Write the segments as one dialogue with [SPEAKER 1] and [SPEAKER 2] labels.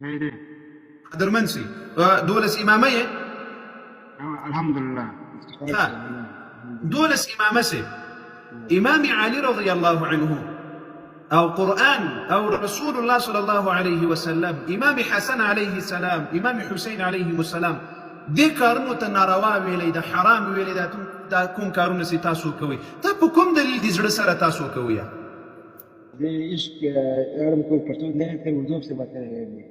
[SPEAKER 1] دی.
[SPEAKER 2] قدرمن سي، 12 امامه یې.
[SPEAKER 1] الحمدلله.
[SPEAKER 2] ښه، 12 امامه سي. امام علي رضی الله عنه او قرآن او رسول الله صلی الله علیه وسلم، امام حسن علیه السلام، امام حسین علیه السلام دې کارونو ته ناروا ویلی ده، حرام ویلی ده. دا کوم کارونه چې تاسو کوئ، دا په کوم دلیل د زړه سره تاسو کوئ؟
[SPEAKER 1] عشق کو پښتو نه ته اردو سے بات کریں.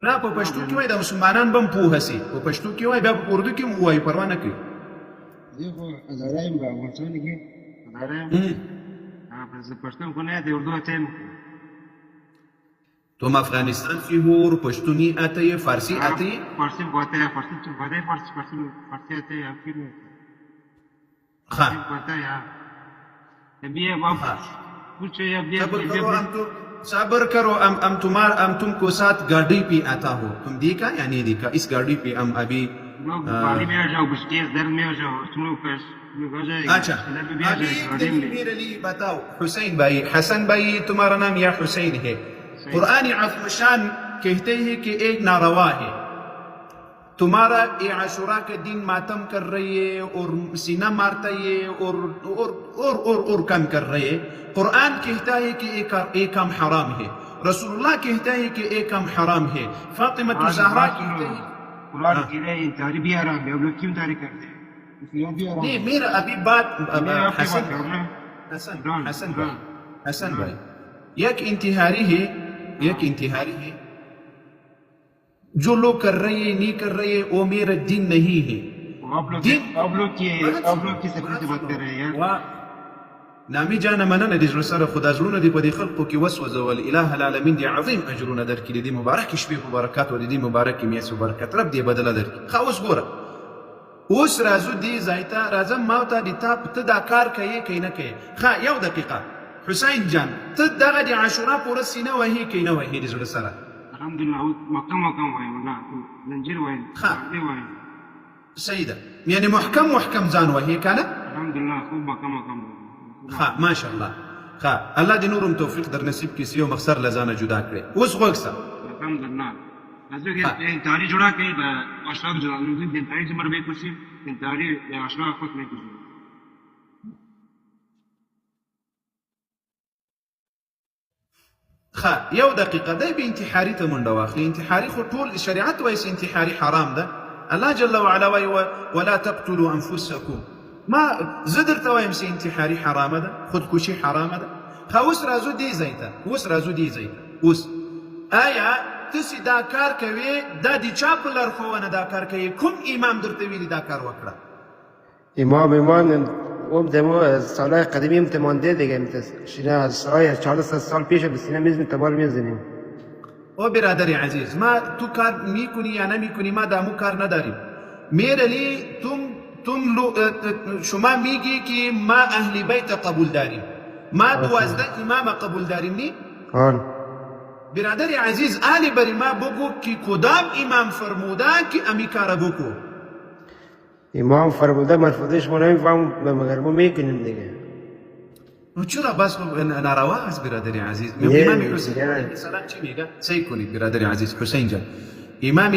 [SPEAKER 2] نه، په پښتو کې وای، د مسلمانان به هم پوهه سي. په پښتو کې وای، بیا په اردو کې هم ووایي، پروا نه کوي.
[SPEAKER 1] زه خو هزاره یم، په افغانستان کې هزاره یم. زه پښتون خو نه دی، اردو آتے ہے.
[SPEAKER 2] तुम अफगानिस्तान से हो और पश्तो नहीं आते है، फारसी आती है؟
[SPEAKER 1] फारसी को आते है، फारसी तुम पता है، फारसी फारसी फारसी आते है फिर.
[SPEAKER 2] हाँ.
[SPEAKER 1] पता है यार، अभी अब कुछ अभी
[SPEAKER 2] सब्र करो، हम तो सब्र करो. हम तुम्हार हम तुमको साथ गाड़ी पे आता हो. तुम देखा या नहीं देखा इस गाड़ी पे हम अभी
[SPEAKER 1] लोग गाड़ी में आ जाओ, कुछ केस दर्द में आ जाओ तुम लोग.
[SPEAKER 2] अच्छा، अभी एक दलील मेरे लिए बताओ हुसैन भाई. हसन भाई तुम्हारा नाम या हुसैन है؟ कुरान अज़ीम शान कहते हैं कि एक नारवा है. तुम्हारा ये आशुरा के दिन मातम कर रही है और सीना मारता है और और और और और काम कर रही है. कुरान कहता है कि एक काम हराम है. रसूलुल्लाह कहता है कि एक काम हराम है. फातिमा ज़हरा कहते हैं.
[SPEAKER 1] कुरान कह रहे हैं इंतहारी भी हराम है. हम लोग क्यों इंतहारी करते हैं?
[SPEAKER 2] नहीं، मेरा अभी बात हसन हसन हसन भाई، हसन भाई، एक इंतहारी है، एक इंतहारी है. जो लोग कर रहे हैं، नहीं कर रहे हैं، वो मेरा दिन नहीं है.
[SPEAKER 1] दिन आप लोग किस से बात कर रहे हैं यार؟
[SPEAKER 2] نامی جانه، مننه د زړه سره. خدا زړونه دې په دې خلقو کې وسوځول. اله العالمین دې عظیم اجرونه درکړي. د دې مبارکې شپې په برکات او د دې مبارکې میاشتې په برکت رب دې بدله درکړي. ښه، اوس ګوره، اوس راځو دې ځای ته. راځم ما ته د تا ته دا کار کوې کوي نه کوې؟ ښه، یو دقیقه. حسین جان، ته دغه د عاشورا په ورځ سینه وهې کوي نه وهې د زړه سره؟
[SPEAKER 1] الحمدلله، محکم محکم وایم، والله زنجیر وایم.
[SPEAKER 2] ښه، صحیح ده. یعنی محکم محکم ځان وهې که نه؟
[SPEAKER 1] الحمدلله، خوب محکم محکم.
[SPEAKER 2] ښه، ماشاءالله. ښه، الله دې نور هم توفیق در نصیب کړي چې یو مخسر له ځانه جدا کړې. اوس غوږ سه.
[SPEAKER 1] الحمدلله. انتحاری جوړه کوي د اشراف جوړه، د انتحاری زمر به کوشي، انتحاری د اشراف خود نه کوشي.
[SPEAKER 2] ښه، یو دقیقه. دی به انتحاري ته منډه واخلي. انتحاري خو ټول شریعت وایي چې انتحاري حرام ده. الله جل وعلا وایي ولا تقتلوا انفسکم. ما زه درته وایم چې انتحاري حرامه ده، خودکشي حرامه ده. ښه، اوس راځو دې ځای ته، اوس راځو دې ځای ته. اوس آیا ته چې دا کار کوې، دا د چا په لارښوونه دا کار کوې؟ کوم امام درته ویلي دا کار وکړه؟
[SPEAKER 1] امام اون دمو سالهای قدیمی مانده دیگه، شیره از سالهای 400 سال پیش به سینه میزنیم، تبار میزنیم.
[SPEAKER 2] او برادر عزیز، ما تو کار میکنی یا نمیکنی، ما دامو کار نداریم. میرلی تم لو شما میگی که ما اهل بیت قبول داریم، ما 12 امام قبول داریم، نی؟
[SPEAKER 1] آن.
[SPEAKER 2] برادر عزیز، آلی بری ما بگو که کدام امام فرموده که امی کار بکو؟
[SPEAKER 1] امام فرموده مرفوضه شما نمیفهم، مگر ما میکنیم دیگه.
[SPEAKER 2] نو چرا بس ناروا است برادر عزیز؟ امام حسین علیه السلام چی میگه؟ سعی کنید برادر عزیز حسین جان. امام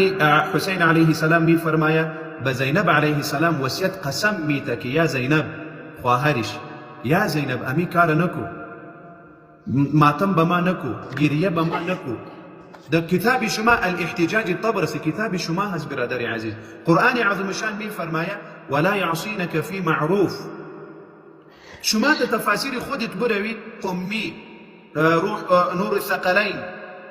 [SPEAKER 2] حسین علیه السلام میفرماید، به زینب علیه السلام وصیت قسم میته که یا زینب، خواهرش، یا زینب، امی کار نکو، ماتم به ما نکو، گریه به ما نکو. د کتاب شما الاحتجاج الطبرسي کتاب شما هست برادر عزیز. قرآن عظیم شان میفرماید ولا يعصينك في معروف. شما د تفاسیر خودت بروید، قمی، روح نور الثقلین،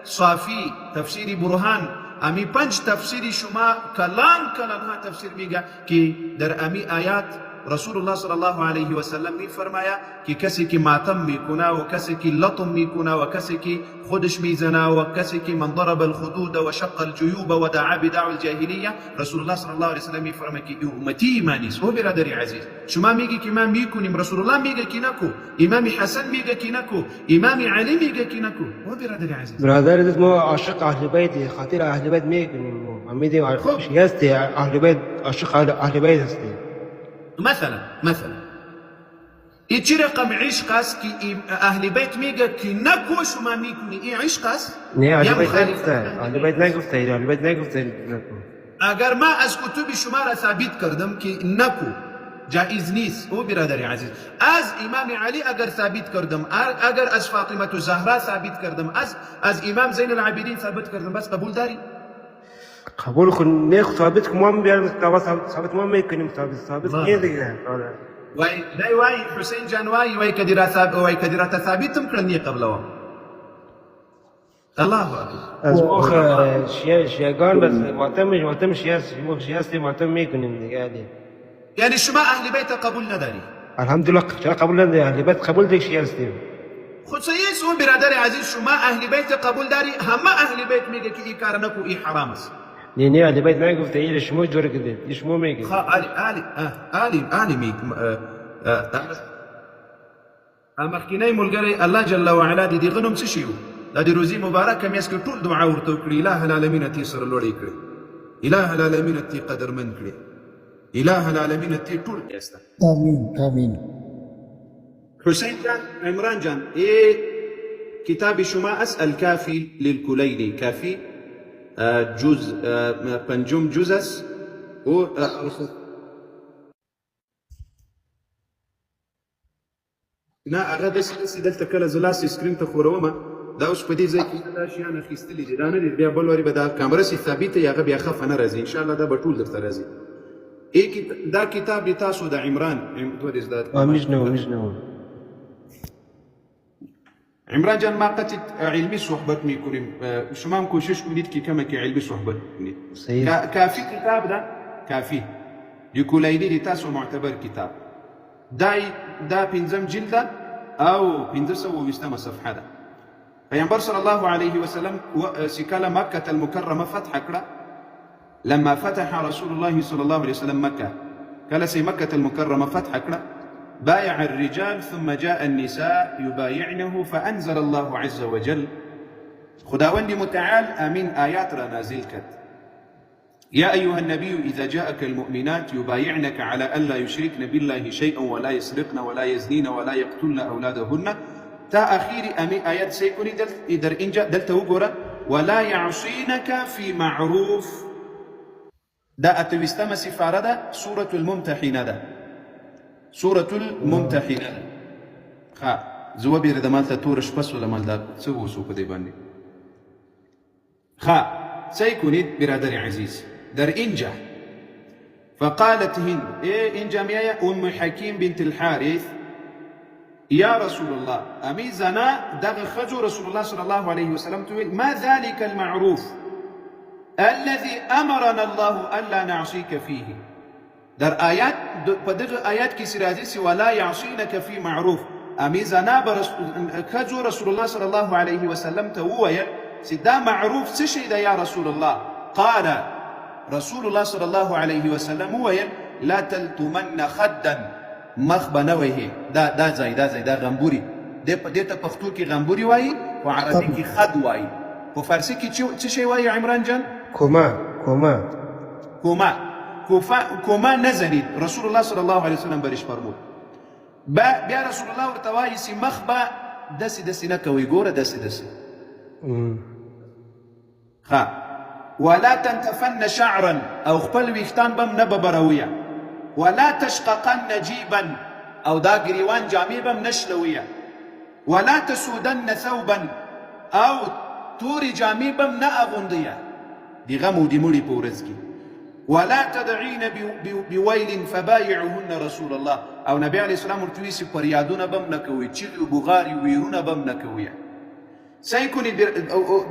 [SPEAKER 2] صافی، تفسیر برهان، امی پنج تفسیر شما کلان کلان ها تفسیر میگه که در امی آیات رسول الله صلی الله علیه و سلم میفرماید که کسی که ماتم میکنه و کسی که لطم میکنه و کسی که خودش میزنه و کسی که من ضرب الخدود و شق الجیوب و دعا بدعو الجاهلیه، رسول الله صلی الله علیه و سلم میفرماید که امتی ما نیست. او برادر عزیز، شما میگی که ما میکنیم، رسول الله میگه که نکو، امام حسن میگه که نکو، امام علی میگه که نکو. او برادر عزیز.
[SPEAKER 1] برادر عزیز، ما عاشق اهل بیت، خاطر اهل بیت میکنیم. ما میدیم هستی اهل بیت، عاشق اهل بیت هستی.
[SPEAKER 2] مثلا ای چی رقم عشق است که اهل بیت میگه که نکو شما میکنی؟ این عشق است
[SPEAKER 1] نه، اهل
[SPEAKER 2] یا
[SPEAKER 1] بیت
[SPEAKER 2] مخالفت
[SPEAKER 1] نگفته،
[SPEAKER 2] اهل
[SPEAKER 1] اهل
[SPEAKER 2] بیت
[SPEAKER 1] بیت
[SPEAKER 2] است؟
[SPEAKER 1] نگفته، اهل بیت نگفته نکو.
[SPEAKER 2] اگر ما از کتب شما را ثابت کردم که نکو جایز نیست، او برادر عزیز، از امام علی اگر ثابت کردم، اگر از فاطمه زهرا ثابت کردم، از امام زین العابدین ثابت کردم، بس قبول داری؟
[SPEAKER 1] قبول خو نه، خو ثابت کو ما بیارم ثابت ما میکنیم، ثابت ثابت
[SPEAKER 2] الله
[SPEAKER 1] نه دیگه. آره.
[SPEAKER 2] وای دی وای حسین جان، وای وای کدی را ثابت، وای کدی را ثابت هم کړل نه قبلوم. الله اکبر.
[SPEAKER 1] از ما شیعه شیعگان بس ماتم شیعه است، ما شیعه هستیم، ماتم میکنیم دیگه علی.
[SPEAKER 2] یعنی شما اهل بیت قبول نداری؟
[SPEAKER 1] الحمدلله، چرا قبول نداری؟ اهل بیت قبول دیگه، شیعه هستیم.
[SPEAKER 2] خود صحیح اون برادر عزیز، شما اهل بیت قبول داری؟ همه اهل بیت میگه که این کار نکو، این حرام است.
[SPEAKER 1] نه نه، اهل بیت نگفته، این شما جور کردید، این شما میگید.
[SPEAKER 2] علی علی علی علی می مخکینی ملګری، الله جل وعلا دې دغه نوم څه شي وو؟ دا د روزي مبارک میاشت کې ټول دعا ورته وکړي، اله العالمین تی سره لوړې کړي، اله العالمین تی قدرمن کړي، اله العالمین تی ټول کېسته.
[SPEAKER 3] آمین آمین.
[SPEAKER 2] حسین جان، عمران جان، ايه کتاب شما است الکافی للکلینی، کافی جز پنجم جز است او نه هغه داسې داسې دلته کله زه لاس سکرین ته ښوروم، دا اوس په دې ځای کې دا شیان اخیستلي دي، دا نه دي، بیا بل واري به دا کامره سي ثابته وي، هغه بیا خفه نه راځي ان شاء الله، دا به ټول درته راځي. دا کتاب د تاسو د عمران دوه دې زده.
[SPEAKER 1] میشنو میشنو.
[SPEAKER 2] عمران جان، ما قطع علمی صحبت میکنیم، شما هم کوشش کنید که کمک علمی صحبت کنید.
[SPEAKER 1] صحیح.
[SPEAKER 2] کافی کتاب ده، کافی د کلیلی د تاسو معتبر کتاب دا دا پنځم جلد ده او 520مه صفحه ده. پیغمبر صلی الله علیه وسلم چې کله مکة المکرمه فتح کړه، لما فتح رسول الله صلى الله عليه وسلم مکه، کله چې مکة المکرمه فتح کړه، بايع الرجال ثم جاء النساء يبايعنه فأنزل الله عز وجل، خداوند متعال امين آيات را نازل کړ: يا أيها النبي إذا جاءك المؤمنات يبايعنك على ألا يشركن بالله شيئا ولا يسرقن ولا يزنين ولا يقتلن أولادهن تا أخير أمي آيات سيكوني دل در إنجا دلت وګوره، ولا يعصينك في معروف. دا اتويستمه سفارة ده، سورة الممتحنة ده، سورة الممتحنة ده. ښه، زه وبېرېدم، هلته توره شپه سوله، مال دا څه وسو په دې باندې. ښه، سعی کنید برادر عزیز، در اینجا فقالت هند، ايه اینجا میایه ام حکیم بنت الحارث، يا رسول الله، امي زنا دغه ښځو رسول الله صلى الله عليه وسلم ته ویل: ما ذلك المعروف الذي امرنا الله الا نعصيك فيه؟ در آیات په دغه آیات کې چې راځي چې ولا يعصينك في معروف، امي زنا به ښځو رسول الله صلى الله عليه وسلم ته وویل چې دا معروف څه شی ده یا رسول الله؟ قال رسول الله صلى الله عليه وسلم وویل: لا تلطمن خدا، مخ به نه وهې. دا دا ځای دا ځای دا غمبوري دې په دې ته پښتو کې غمبوري وایي، په عربي کې خد وایي، په فارسي کې څه شی وایي عمران جان؟
[SPEAKER 1] کومه کومه.
[SPEAKER 2] کومه، کوفه، کومه نزنید. رسول الله صلی الله علیه وسلم برش فرمود. بیا رسول الله ورته وایي چې مخ به داسې داسې نه کوئ، ګوره داسې داسې. ښه، ولا تنتفن شعرا، او خپل ویښتان به هم نه ببرویه، ولا تشققن جیبا، او دا ګریوان جامې به هم نه شلویه، ولا تسودن ثوبا، او تورې جامې به هم نه اغوندیه د غم او د مړي په ورځ کې، ولا تدعين بويل فبايعهن رسول الله. او نبی علیه السلام ورته ویل چې فریادونه به هم نه کوئ، چیغې او بغارې ویرونه به هم نه کوئ. صحیح کنی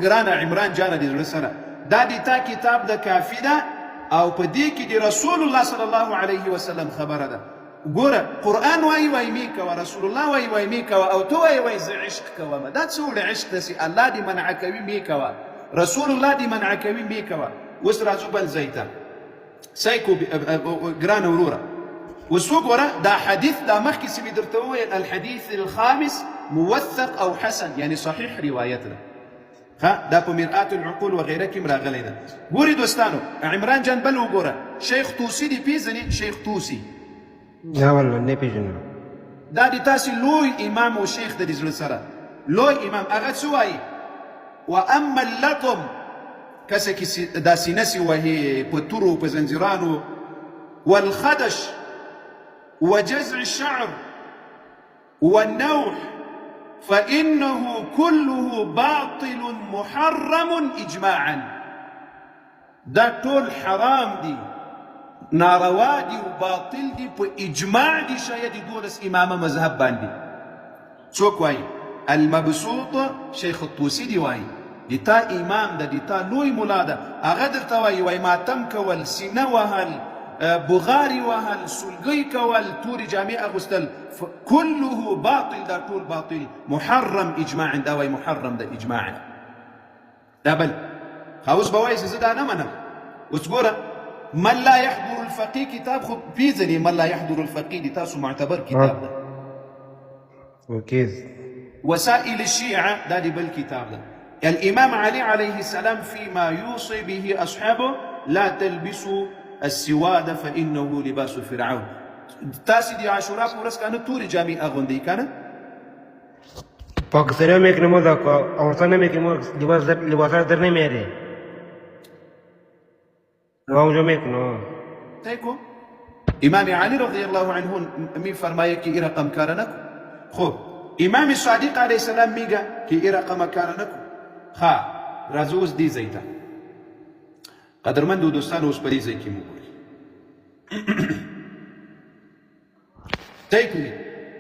[SPEAKER 2] ګرانه عمران جانه، د زړه سره دا د تا کتاب د کافي ده، او په دې کې د رسول الله صلی الله علیه وسلم خبره ده. ګوره، قرآن وایي وایي می کوه، رسول الله وایي وایي می کوه، او ته وایي وایي زه عشق کوم. دا څه وړ عشق ده چې الله دې منع کوي می کوه، رسول الله دې منع کوي می کوه؟ اوس راځو بل ځای ته. سیکو ګرانه وروره، اوس وګوره دا حدیث، دا مخکې چې مې درته وویل الحدیث الخامس موثق او حسن، یعنی صحیح روایت ده. ها، دا په مرآت العقول وغیره کې هم راغلی ده. ګوري دوستانو، عمران جان، بل وګوره، شیخ طوسي دې پیژنې؟ شیخ طوسي؟
[SPEAKER 1] نه والله، نه پیژنم.
[SPEAKER 2] دا د تاسې لوی امام او شیخ د زړه سره لوی امام هغه څه وایي؟ واما اللطم، کسه کې دا سینه سي وهي په تورو په زنځیرانو، والخدش وجزع الشعر والنوح فإنه كله باطل محرم إجماعا. دا ټول حرام دي، ناروا دي او باطل دي په اجماع دي شاید 12 امامه مذهب باندې. څوک وایي؟ المبسوط شیخ الطوسي دی وایي. د تا امام ده، د تا لوی ملا ده، هغه درته وایي، وایي ماتم کول، سینه وهل، بغاري وهل، سلګۍ کول، تورې جامې اغوستل، كله باطل، دا ټول باطل محرم اجماعا. دا وایي محرم ده اجماعا. دا بل اوس به وایي چې زه دا نه منم. اوس ګوره من لا يحضر الفقيه کتاب خو پیژنې، من لا يحضر الفقيه د تاسو معتبر کتاب ده.
[SPEAKER 1] okay.
[SPEAKER 2] وسائل الشيعة دا دی بل کتاب ده. الإمام علي عليه السلام فيما يوصي به أصحابه لا تلبسوا السواد فإنه لباس فرعون. تاسې د عاشورا په ورځ کنه تورې جامې اغوندئ کنه؟
[SPEAKER 1] پاکستانی میکنه ما دا عورتان نمیکنه ما لباس در لباس در نمیاره ما اونجا میکنه.
[SPEAKER 2] تیکو امام علی رضی الله عنه می فرمایه که این رقم کار نکو. خب امام صادق علیه السلام میگه که این رقم کار نکو. ښه راځو اوس دې ځای ته. قدرمندو دوستانو اوس په دې ځای کې مو ګورئ. تیکونی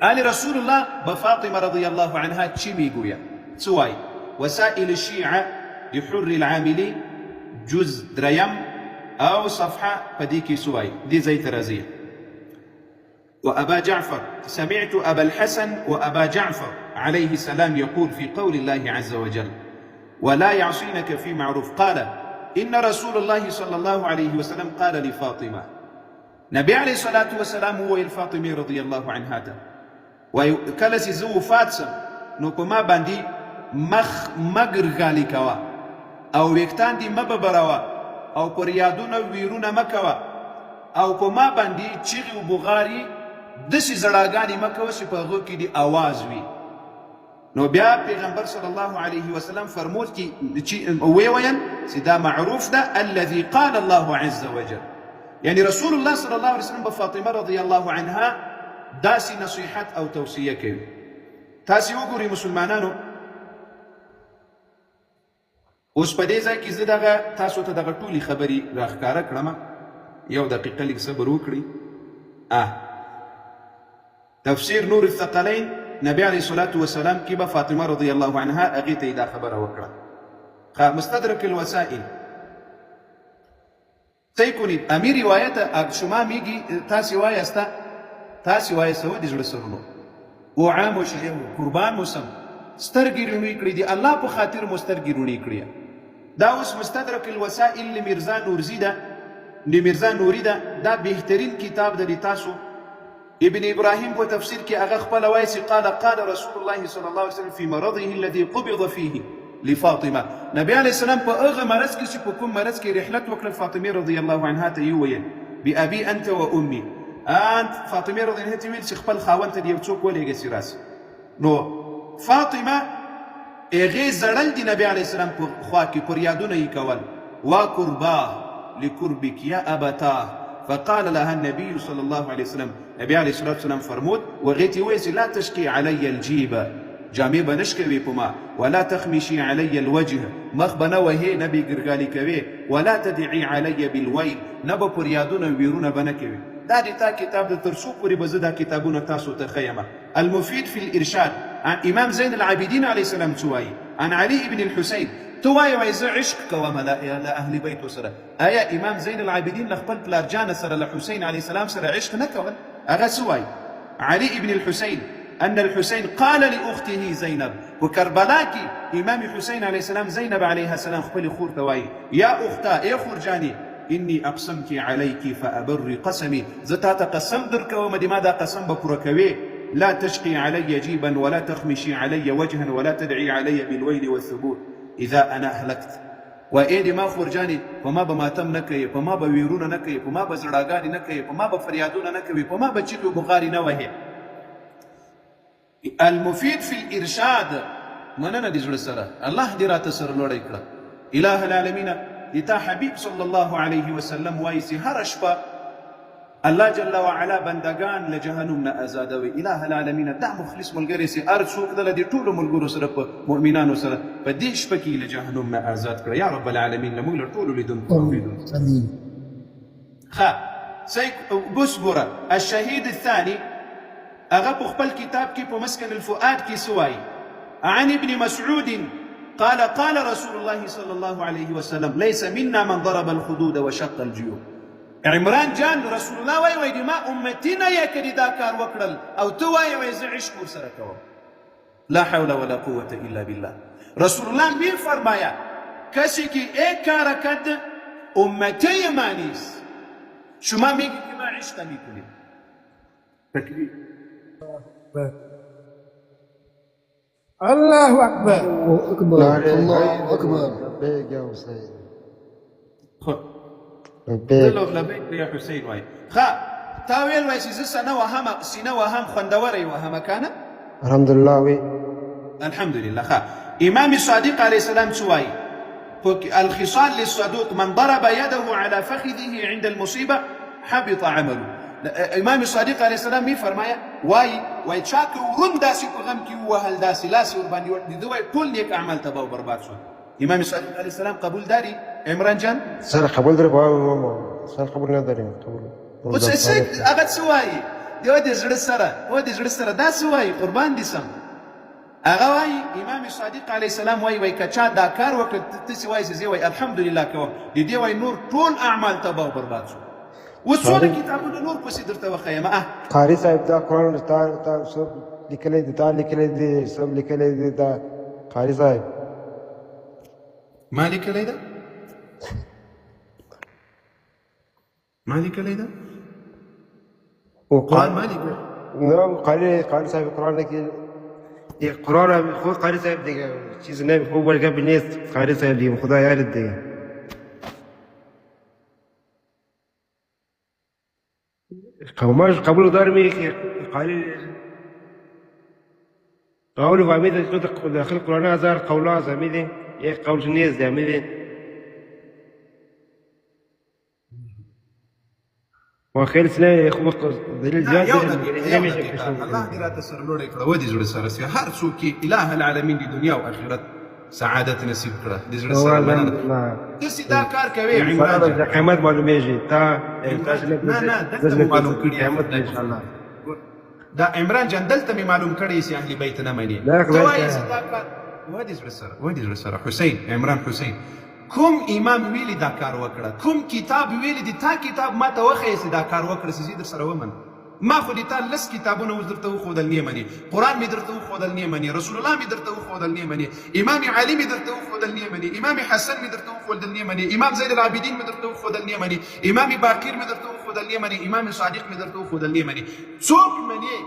[SPEAKER 2] آل رسول الله به فاطمه رضی الله عنها چی میگوید؟ څه وایي؟ وسائل الشیعه د حر العاملي جز دریم او صفحه په دې کې څه وایي؟ دې ځای ته راځي. وأبا جعفر سمعت أبا الحسن وأبا جعفر عليه السلام يقول في قول الله عز وجل ولا يعصينك في معروف قال إن رسول الله صلى الله عليه وسلم قال لفاطمة. نبي عليه الصلاة والسلام وویل فاطمې رضی الله عنها ته وایي کله چې زه وفات سم نو په ما باندې مخ مه ګرګالي کوه او ویښتان دې مه ببروه او پر یادونه ویرونه مه کوه او په ما باندې چیغې او بغارې داسې ژړاګانې مه کوه چې په هغو کې دې اواز وي. نو بیا پیغمبر صلی الله علیه وسلم فرمود چې ویې ویل چې دا معروف ده الذي قال الله عز وجل. یعنی رسول الله صلی الله علیه وسلم به فاطمه رضی الله عنها داسې نصیحت او توصیه کوي. تاسې وګورئ مسلمانانو، اوس په دې ځای کې زه دغه تاسو ته دغه ټولې خبرې راښکاره کړم. یو دقیقه لږ صبر وکړئ. تفسیر نور الثقلین نبی علیه الصلاة والسلام کې به فاطمه رضی الله عنها هغې ته یې دا خبره وکړه. مستدرک الوسائل صحیح کنید امی روایت شما میگی تاسې وایاسته، تاسې وایاسته و د زړه سرونو او عام و شیعه قربان مو سم سترګې رڼې کړې دي، الله په خاطر مو سترګې رڼې کړې. دا اوس مستدرک الوسائل لمیرزا نورزي ده، لمیرزا نوري ده، دا بهترین کتاب ده د تاسو. ابن ابراهیم په تفسیر کې هغه خپله وایي چې قال قال رسول الله صلی الله علیه وسلم في مرضه الذي قبض فيه لفاطمه. نبی علیه السلام په هغه مرض کې چې په کوم مرض کې رحلت وکړه فاطمې رضی الله عنها ته یې وویل بأبي أنت وأمي. انت فاطمې رضی الله عنها ته ویل چې خپل خاوند ته دې یو څوک ولېږه چې راسي. نو فاطمه هغې ژړل دي نبی علیه السلام په خوا کې، پر یادونه یې کول، وا کرباه لکربک یا ابتاه. فقال لها النبي صلى الله عليه وسلم، نبی علیه الصلاة والسلام فرمود وهغې ته یې وویل چې لا تشقي علی الجیب، جامې به نه شکوې په ما، ولا تخمشي علی الوجه، مخ به نه وهې نه به ګرګالي کوې، ولا تدعي علی بالویل، نه به پر یادونه ویرونه به نه کوې. دا د تا کتاب ده، تر څو پورې به زه دا کتابونه تاسو ته ښیم. المفید فی الارشاد عن امام زین العابدین علیه السلام څه وایي؟ عن علی ابن الحسین. ته وایې وایي زه عشق کوم له اهل بیتو سره. آیا امام زین العابدین له خپل پلار جانه سره له حسین علیه السلام سره عشق نه کول؟ هغه څه وایي؟ علي ابن الحسین أن الحسين قال لأخته زينب. په کربلا کې امام حسین علیه السلام زینب علیها السلام خپلې خور ته وایي یا اخته، ای خور جانې، إني أقسمت عليك فأبري قسمي، زه تا ته قسم درکوم د ما دا قسم به پوره کوې. لا تشقي علي جيبا ولا تخمشي علي وجها ولا تدعي علي بالويل والثبور إذا أنا هلكت. و ای د ما خورجانې، په ما به ماتم نه کوې، په ما به ویرونه نه کوې، په ما به ژړاګانې نه کوې، په ما به فریادونه نه کوې، په ما به چیغې او بغارې نه وهې. المفید فی الارشاد مننه دې زړه سره الله دې راته سرلوړی کړه اله العالمین د تا حبیب صلی الله علیه وسلم وایي چې هره شپه الله جل وعلا بندگان له جهنم نه آزادوي. اله العالمین دا مخلص ملګری سي هر څوک ده له دې ټولو ملګرو سره په مؤمنانو سره په دې شپه کې له جهنم نه آزاد کړه یا رب العالمین له موږ له ټولو لیدونکو اوریدونکو.
[SPEAKER 3] امین.
[SPEAKER 2] ښه صحیح اوس ګوره الشهید الثاني هغه په خپل کتاب کې په مسکن الفؤاد کې څه وایي عن ابن مسعود قال قال رسول الله صلى الله عليه وسلم ليس منا من ضرب الخدود وشق الجيوب عمران جان رسول الله وای وای ما امتی نه یې کړي دا کار وکړل او ته وای وای زه عشق ورسره کوم لا حول ولا قوة الا بالله رسول الله می فرمایا کسی که ای کار کرد امتی ما نیست شما میگی که ما عشق میکنیم تکبیر
[SPEAKER 3] الله اکبر.
[SPEAKER 4] الله اکبر. الله اکبر.
[SPEAKER 1] لبیک یا حسین.
[SPEAKER 2] خو
[SPEAKER 1] لبیک.
[SPEAKER 2] لبیک یا حسین وای ښه تا ویل وای چې زه سنه وهم سینه وهم خوندوره یې وهمه که نه؟
[SPEAKER 1] الحمدلله وی.
[SPEAKER 2] الحمدلله ښه امام صادق علیه السلام څه وایي الخصال للصدوق من ضرب يده على فخذه عند المصيبة حبط عمله امام صادق علیه السلام می فرمایا وای وای چا که ورون داسې په غم کې ووهل داسې لاس یې ورباندې وړ د ده وای ټول نیک اعمال تباه او برباد شول امام صادق علیه السلام قبول داری عمران جان
[SPEAKER 1] سر قبول داره با سر قبول نداریم قبول
[SPEAKER 2] خو څه هغه څه وایي دی د زړه سره و د زړه سره دا څه وایي قربان دي سم هغه وایي امام صادق علیه السلام وایي وایي که چا دا کار وکړ ته څه وایې زه وایي الحمدلله کوم د دې وایي نور ټول اعمال تباه او برباد شو اوس څونه کتابونه نور پسې درته وښیم اه
[SPEAKER 1] قاری صاحب دا قرآن تا تا څوک لیکلی دی تا لیکلی دی څوک لیکلی دی دا قاری صاحب
[SPEAKER 2] ما لیکلی ده ما لیکلی ده
[SPEAKER 1] او
[SPEAKER 2] قرآن ما لیکلی
[SPEAKER 1] نه قاری صاحب قرآن کې قرآن خو قاری صاحب دیگه چیز نه خو بل گپ نیست قاری صاحب دیگه خدا یارت دیگه قوماش قبول دارم که قاری قول فهمید داخل قرآن هزار قولا فهمیدی یک قول نیست فهمیدی واخیل سنه خو دلیل زیات
[SPEAKER 2] یو دقیقه یو دقیقه الله دې راته سرلوړی کړه ودې زړه سره سي هر څوک کې اله العالمین د دنیا او آخرت سعادت نصیب کړه د زړه سره مننه تاسو دا کار کوي عمران
[SPEAKER 1] جان قیمت معلومیږي تا
[SPEAKER 2] نه نه دلته معلوم کړی
[SPEAKER 1] قیمت ان شاء الله
[SPEAKER 2] دا عمران جان دلته می معلوم کړی چې اهل بیت نه مني ته وایې چې دا کار ودې زړه سره ودې زړه سره حسین عمران حسین کوم امام ویلی دا کار وکړه کوم کتاب ویلی دی تا کتاب ما ته وښیه چې دا کار وکړه چې زه در سره ومنم ما خو دې تا لس کتابونه اوس درته وښودل نه منې قرآن مې درته وښودل نه منې رسول الله مې درته وښودل نه منې امام علي مې درته وښودل نه منې امام حسن مې درته وښودل نه منې امام زین العابدین مې درته وښودل نه منې امام باقر مې درته وښودل نه منې امام صادق مې درته وښودل نه منې څوک منې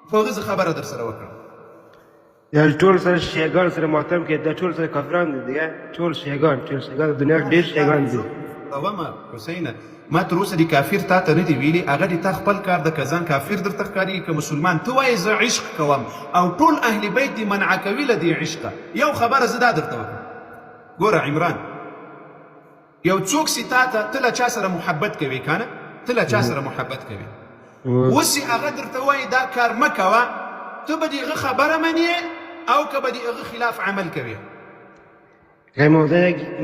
[SPEAKER 2] په هغه زه خبره در سره وکړم.
[SPEAKER 1] یا ټول سره شیعګان سره ماتم کې دا ټول سره کافران دي دیګه ټول شیعګان ټول شیعګان د دنیا ډیر شیعګان دي.
[SPEAKER 2] ومه حسینه ما تر اوسه د کافر تا ته نه دی ویلي هغه د تا خپل کار ده که ځان کافر درته ښکارېږي که مسلمان ته وایې زه عشق کوم او ټول اهل بیت دې منع کوي له دې عشقه یو خبره زه دا درته وکړم ګوره عمران یو څوک سی تا ته ته له چا سره محبت کوي کنه ته له چا سره محبت کوي اوس چې هغه درته وایي دا کار مه کوه ته به د هغه خبره منې او که به د هغه خلاف عمل کوې؟
[SPEAKER 1] غم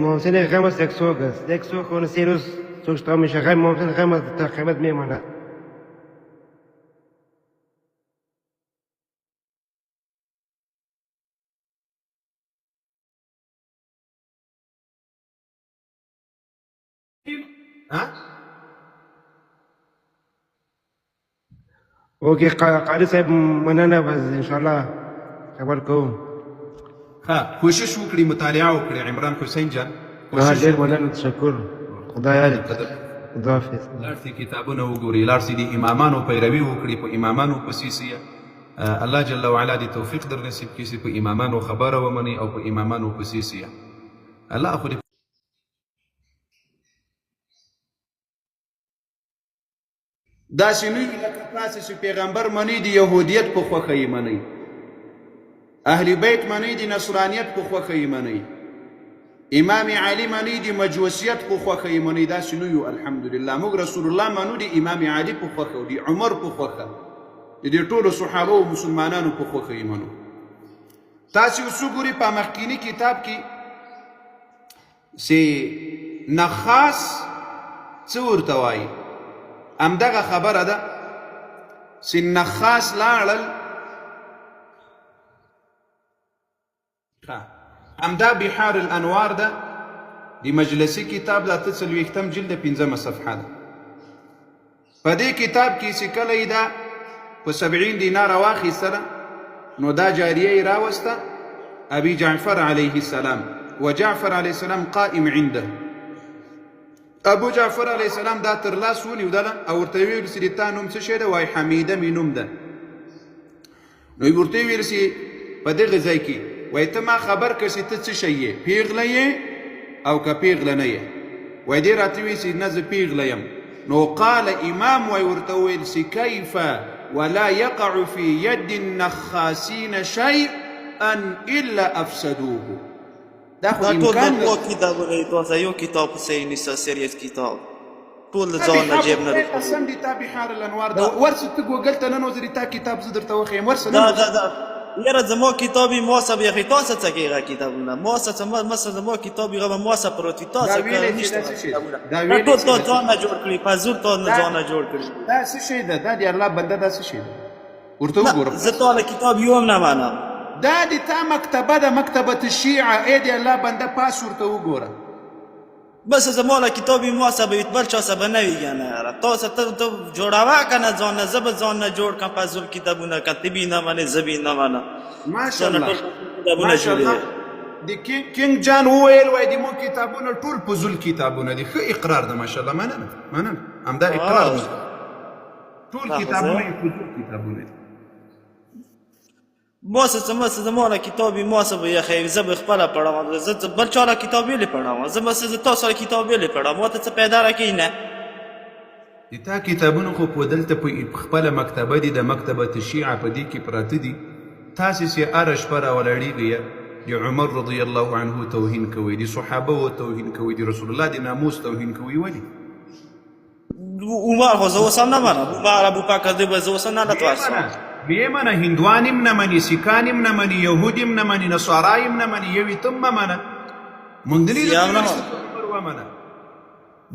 [SPEAKER 1] محسن غم است یک سوک است یک سوک اون سه روز سوک تا میشه غم محسن غم است تا قیمت میماند. اوکې قاری صاحب مننه بس ان شاء الله خبر کوم.
[SPEAKER 2] ها کوشش وکړي مطالعه وکړي عمران حسین جان.
[SPEAKER 1] کوشش ډیر مننه تشکر خدای یار خدا حافظ.
[SPEAKER 2] لاړ سي کتابونه وګوري لاړ سي د امامانو پیروي وکړي په امامانو پسې سي الله جل وعلا دې توفیق در نصیب کړي چې په امامانو خبره ومني او په امامانو پسې سي الله خو دې داسې نه یو لکه تاسې چې پیغمبر منئ د یهودیت په خوښه یې منئ، اهل بیت منئ د نصرانیت په خوښه یې منئ، امام علي منئ د مجوسیت په خوښه یې منئ. داسې نه یو الحمدلله. موږ رسول الله منو د امام علي په خوښه او د عمر په خوښه، د دې ټولو صحابه او مسلمانانو په خوښه یې منو. تاسې اوس وګورئ په مخکیني کتاب کې چې نخاس څه ورته وایي، همدغه خبره ده چې نخاس لاړل. همدا بحار الانوار ده، د مجلسي کتاب د 48م جلد 5مه صفحه ده. په دې کتاب کې چې کله یې دا په 70 دیناره واخیستله نو دا جاریه یې راوسته ابي جعفر علیه السلام، وجعفر علیه السلام قائم عنده. ابو جعفر علیه السلام دا تر لاس ونیودله او ورته یې وویل چې د تا نوم څه شی ده؟ وایي حمیده مې نوم ده. نو یې ورته وویل چې په دغه ځای کې وایي ته ما خبر کړه چې ته څه شی یې، پیغله یې او که پیغله نه یې؟ وایي دې راته وویل چې نه زه پیغله یم. نو قال امام وایي ورته وویل چې کیف ولا یقع فی ید النخاسین شیئا الا افسدوه. دا خو
[SPEAKER 3] دا ټول د
[SPEAKER 2] امکان
[SPEAKER 3] دوه
[SPEAKER 2] لري.
[SPEAKER 3] کتابونه دي، تاسو یو کتاب خو صحیح نشته، سیریس کتاب ټول د
[SPEAKER 2] تا
[SPEAKER 3] ځان نه
[SPEAKER 2] بحار
[SPEAKER 3] جیب نه
[SPEAKER 2] خدای
[SPEAKER 3] جوړ
[SPEAKER 2] قسم
[SPEAKER 3] کړي.
[SPEAKER 2] دی تا بحار الانوار
[SPEAKER 3] دا
[SPEAKER 2] ده ورسه ته ګوګل ته ننوځه دی تا کتاب زه درته وښیم ورسه
[SPEAKER 3] دا
[SPEAKER 2] ننوځه.
[SPEAKER 3] دا دا یاره زما کتاب یې ما سره بیخي تاسو څه کې هغه کتابونه ما سره ما ما سره زما کتاب یې هغه ما سره پروت وي
[SPEAKER 2] دا
[SPEAKER 3] تاسو
[SPEAKER 2] ویلی چې
[SPEAKER 3] نشته
[SPEAKER 2] دا څه
[SPEAKER 3] هغه
[SPEAKER 2] شی ده؟
[SPEAKER 3] کتابونه
[SPEAKER 2] دا
[SPEAKER 3] دا
[SPEAKER 2] ویلی
[SPEAKER 3] ټول
[SPEAKER 2] چې
[SPEAKER 3] تا
[SPEAKER 2] دا څه
[SPEAKER 3] ځان نه جوړ کړي فضول تا نه
[SPEAKER 2] دا
[SPEAKER 3] ځان نه جوړ کړي.
[SPEAKER 2] دا څه شی ده؟ دا دی الله بنده دا څه شی ده؟ ورته
[SPEAKER 3] نه
[SPEAKER 2] وګوره.
[SPEAKER 3] زه تا له کتاب یو هم نه منم.
[SPEAKER 2] دا د تا مکتبه ده، مکتبه الشیعه. ای دی الله بنده پاس ورته وګوره.
[SPEAKER 3] بس زما له کتاب یې ما سره به وي بل چا سره به نه وي که نه یاره تاسو ته ته جوړوه که نه ځان نه زه به ځان نه جوړ کړم فضول کتابونه که ته به یې نه منې زه به یې نه منم ځان نه
[SPEAKER 2] ماشاءالله
[SPEAKER 3] ټول فضول کتابونه
[SPEAKER 2] ماشاءالله.
[SPEAKER 3] جوړوي.
[SPEAKER 2] د کینګ جان وویل وای د مو کتابونه ټول فضول کتابونه دي. ښه اقرار ده ماشاءالله. مننه مننه، همدا اقرار ده. ټول
[SPEAKER 3] دا خو
[SPEAKER 2] کتابونه
[SPEAKER 3] زه
[SPEAKER 2] یې فضول کتابونه دي.
[SPEAKER 3] ما څه ما څه زما له کتاب یې ما څه به یخی زه به خپله پړم زه څه بل چا له کتاب یې پړم زه به څه تاسو له کتاب یې پړم ما ته څه پیدا راکوي نه.
[SPEAKER 2] د تا کتابونه خو په دلته په خپله مکتبه دي، د مکتبه الشیعه په دې کې پراته دي. تاسې چې هره شپه راولاړېږئ د عمر رضی الله عنه توهین کوئ، د صحابه و توهین کوئ، د رسول الله د ناموس توهین کوئ، ولې؟
[SPEAKER 3] عمر خو زه اوس هم نه منم، عمر ابوبکر دی به زه اوس هم نه لته ورسم.
[SPEAKER 2] بې منه، هندوان هم نه مني، سیکان هم نه مني، یهود هم نه مني، نصارا هم نه مني، یو یې ته مه منه. مونږ نه
[SPEAKER 3] زه هم نه منم.
[SPEAKER 2] عمر ومنه.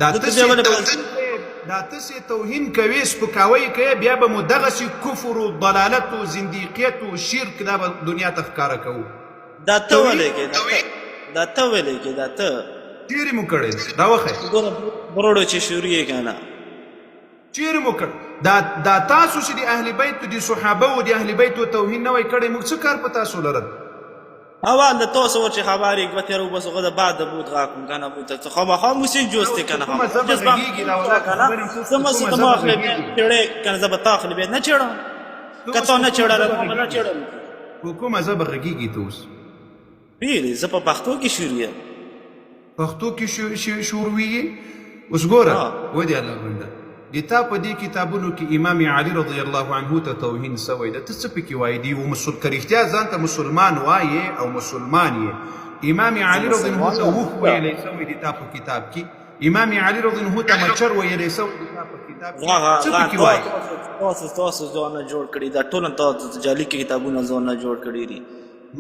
[SPEAKER 2] دا
[SPEAKER 3] زه ته
[SPEAKER 2] تسې
[SPEAKER 3] بیا ولې
[SPEAKER 2] توهین کوې، دا تسې توهین کوې، سپکاوی کوې، بیا به مو دغسې کفر و ضلالت و زندیقیت و شرک دا به دنیا ته ښکاره کوو.
[SPEAKER 3] دا ته
[SPEAKER 2] توهین
[SPEAKER 3] ولې کې دا ته ولې کې دا ته
[SPEAKER 2] چیرې مو کړی دی؟ دا وښیه.
[SPEAKER 3] ګوره بروړو چې شروع یې که نه.
[SPEAKER 2] چیرې مو کړ؟ دا دا تاسو چې د اهل بیت د صحابه او د اهل بیت توهین نه وای کړی، موږ څه کار په تاسو لرل؟
[SPEAKER 3] اول د تاسو ور چې خبرې کوه تیر وبس غو د بعد بود غاکم کنه مو ته خامخا موسی جوست کنه
[SPEAKER 2] کومه زبه غږیږي دا ولا
[SPEAKER 3] کنه زما څه ما خپل چړې کنه زب تا خپل نه چړم کته نه چړل ما نه چړم.
[SPEAKER 2] په کومه زبه غږیږي ته اوس؟
[SPEAKER 3] ویلې زه په پښتو کې شروع یم.
[SPEAKER 2] پښتو کې شروع یې؟ اوس ګوره و دې الله بنده، د تا په دې کتابونو کې امام علي رضی الله عنه ته توهین سوی ده، ته څه پکې وایې؟ دی یو مسل که رښتیا ځان ته مسلمان وایې او مسلمان یې، امام علي رضی الله عنه ته اوښ ویلی سوی دی تا په کتاب کې، امام علي رضی الله عنه ته مچر ویلی سوی دی تا په کتاب کې، څه پکې وایې؟
[SPEAKER 3] تاسو تاسو ځان نه جوړ کړي دا ټول تاسو جعلي کتابونه ځان نه جوړ کړي دي.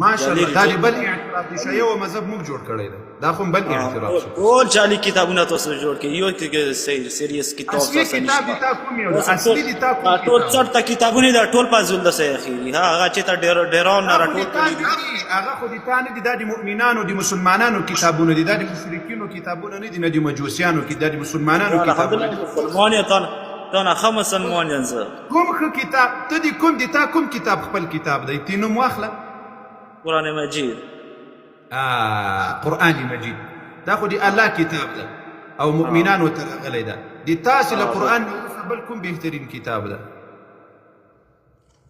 [SPEAKER 2] ماشاءالله، دا دی بل اعتراف دی، شیعه او مذهب موږ جوړ کړی دی، دا خو بل اعتراف شو.
[SPEAKER 3] ټول جعلي کتابونه تاسو جوړ کړي، یو سیریس کتاب
[SPEAKER 2] اصلي کتاب دی تا کوم یو دی؟ اصلي دی تا کوم کتاب؟
[SPEAKER 3] ټول چرته کتابونه دا ټول پازول د سه اخیری هغه چې ته ډیر ډیران نه راټول کړي دي،
[SPEAKER 2] هغه خو دې تا نه دي، دا د مؤمنانو د مسلمانانو کتابونه دي، دا د مشرکینو کتابونه نه دي، نه د مجوسیانو کې، دا د مسلمانانو کتابونه دي.
[SPEAKER 3] مسلمان یې تا نه ښه مسلمان یم زه.
[SPEAKER 2] کوم ښه کتاب ته دی کوم دی تا کوم کتاب خپل کتاب دی تی نوم واخله؟
[SPEAKER 3] قرآن مجید.
[SPEAKER 2] قرآن مجید دا خو دی الله کتاب ده او مؤمنانو ته راغلی ده، د تاسې له قرآن نه وروسته بل کوم بهترین کتاب ده؟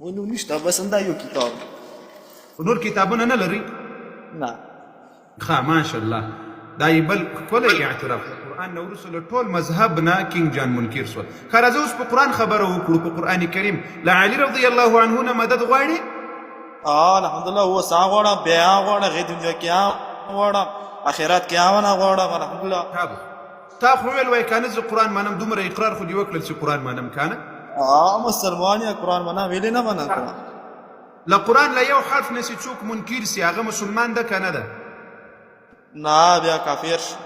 [SPEAKER 3] نو نشته، بس همدا یو کتاب.
[SPEAKER 2] نور کتابونه نه لري؟
[SPEAKER 3] نه.
[SPEAKER 2] ښه ماشاءالله. دا یې بل ښکلی اعتراف. له قرآن نه وروسته له ټول مذهب نه کینګ جان منکر سول. ښه راځه اوس په قرآن خبره وکړو، په قرآن کریم له علي رضی الله عنه نه مدد غواړې؟
[SPEAKER 3] الحمدلله اوس هم غواړم، بیا هم غواړم، غې دنیا کې هم غواړم، اخرت کې هم نه غواړم، الحمدلله.
[SPEAKER 2] تا خو ویل وای کانه زه قرآن منم، دومره اقرار خو دې وکړل چې قرآن منم کانه؟
[SPEAKER 3] مسلمان یا قرآن منم، ویلې نه منم قرآن.
[SPEAKER 2] له قرآن له یو حرف نه چې څوک منکر سي هغه مسلمان ده که نه ده؟
[SPEAKER 3] نه بیا کافر شي.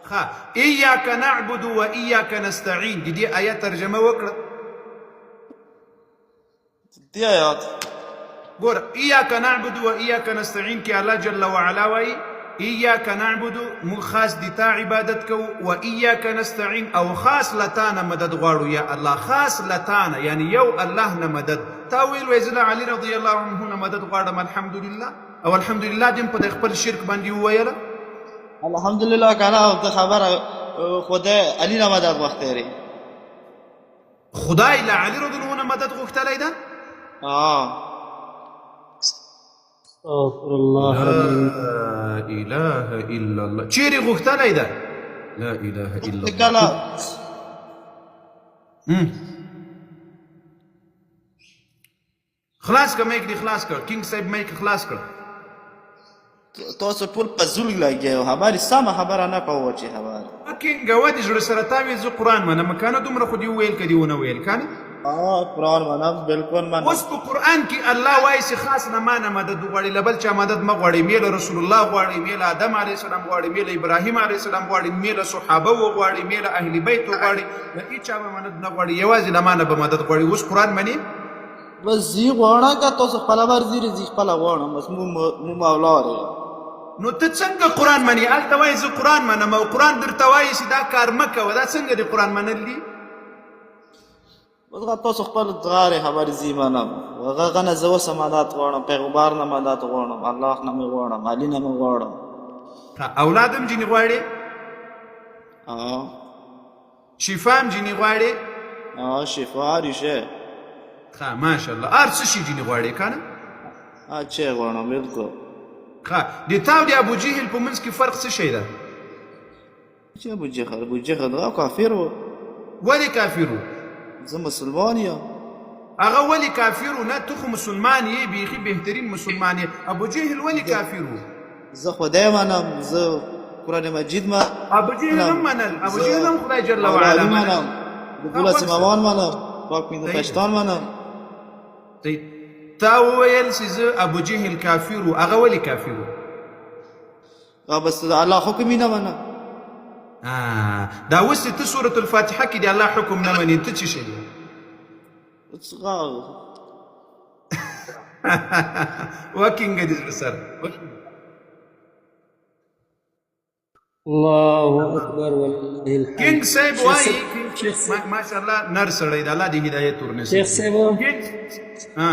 [SPEAKER 2] ښه ایاک نعبد و ایاک نستعین د دې آیت ترجمه وکړه.
[SPEAKER 3] دې آیات
[SPEAKER 2] ګوره ایاک نعبد و ایاک نستعین کې الله جل وعلا وایي ایاک نعبد موږ خاص د تا عبادت کوو و ایاک نستعین او خاص له تا نه مدد غواړو یا الله، خاص له تا نه یعنی یو الله نه مدد. تا ویل وای زه له علی رضی الله عنه نه مدد غواړم، الحمدلله او الحمدلله دې هم په خپل شرک باندې وویله.
[SPEAKER 3] الحمدلله کنه د خبره خدای علی نه مدد غوښتی دی.
[SPEAKER 2] خدای له علی رضی الله عنه مدد غوښتلی ده؟
[SPEAKER 5] استغفر الله.
[SPEAKER 2] لا اله الا الله، چیرې غوښتلی ده؟ لا اله الا الله.
[SPEAKER 3] کله
[SPEAKER 2] خلاص که مایک دې خلاص کړ کینګ صاحب، مایک خلاص کړ.
[SPEAKER 3] تاسو ټول په زول لګیا یو، خبرې سمه خبره نه کوو چې خبره.
[SPEAKER 2] کینګ وه دې زړه سره تا وې زه قرآن منم که نه، دومره خو دې وویل که دې ونه ویل که نه؟
[SPEAKER 3] قرآن منم، بالکل منم.
[SPEAKER 2] اوس په قرآن کې الله وایي چې خاص نه ما نه مدد وغواړي، له بل چا مدد مه غواړي، مې له رسول الله غواړي، مې له آدم علیه السلام غواړي، مې له ابراهیم علیه السلام غواړي، مې له صحابه وغواړي، مې له اهل بیت وغواړي، له هیچا به مدد نه غواړي، یوازې له ما نه به مدد غواړي. اوس قرآن منې؟
[SPEAKER 3] بس زی غواړم که تاسو خپله مرضي لري، زی خپله غواړم، بس مو مولا لري.
[SPEAKER 2] نو ته څنګه قرآن منې؟ هلته وایي زه قرآن منم او قرآن درته وایي چې دا کار مه کوه، دا څنګه د قرآن منل دي؟
[SPEAKER 3] بس هغه تاسو خپل غارې خبرې زی منم، هغه غنه زه اوس مدد غواړم، پیغمبر نه مدد غواړم، الله نه مې غواړم، علي نه مې غواړم.
[SPEAKER 2] اولاد هم ځینې غواړي؟ شفا هم ځینې غواړي؟
[SPEAKER 3] شفا ریشه.
[SPEAKER 2] ښه ماشاءالله، هر څه شي ځینې غواړي که نه؟
[SPEAKER 3] چې غواړم بالکل.
[SPEAKER 2] ښه د تا او د ابو جهل په منځ کې فرق څه شی ده؟
[SPEAKER 3] چې ابو جهل، ابو جهل دا کافر و.
[SPEAKER 2] ولې کافر و؟
[SPEAKER 3] زه مسلمان یم.
[SPEAKER 2] هغه ولې کافر و؟ نه ته خو مسلمان یې، بیخي بهترین مسلمان یې، ابو جهل ولې کافر و؟
[SPEAKER 3] زه خدای منم، زه قرآن مجید منم.
[SPEAKER 2] ابو جهل هم منل، ابو جهل هم خدای جل وعلا
[SPEAKER 3] منم، د دولس امامان منم، پاک پنځه پښتان منم.
[SPEAKER 2] تا وویل چې زه ابو جهل کافر و، هغه ولې کافر و؟
[SPEAKER 3] بس د الله حکم یې نه منه.
[SPEAKER 2] دا اوس چې ته سورة الفاتحه کې د الله حکم نه منې، ته څه شی یې؟ وکینګه دې زړه سره.
[SPEAKER 5] الله اکبر ولله الحمد.
[SPEAKER 2] کینګ صاحب وایي ماشاءالله نر سړی دی، الله دې هدایت ورنصیب.
[SPEAKER 5] شیخ صاحب،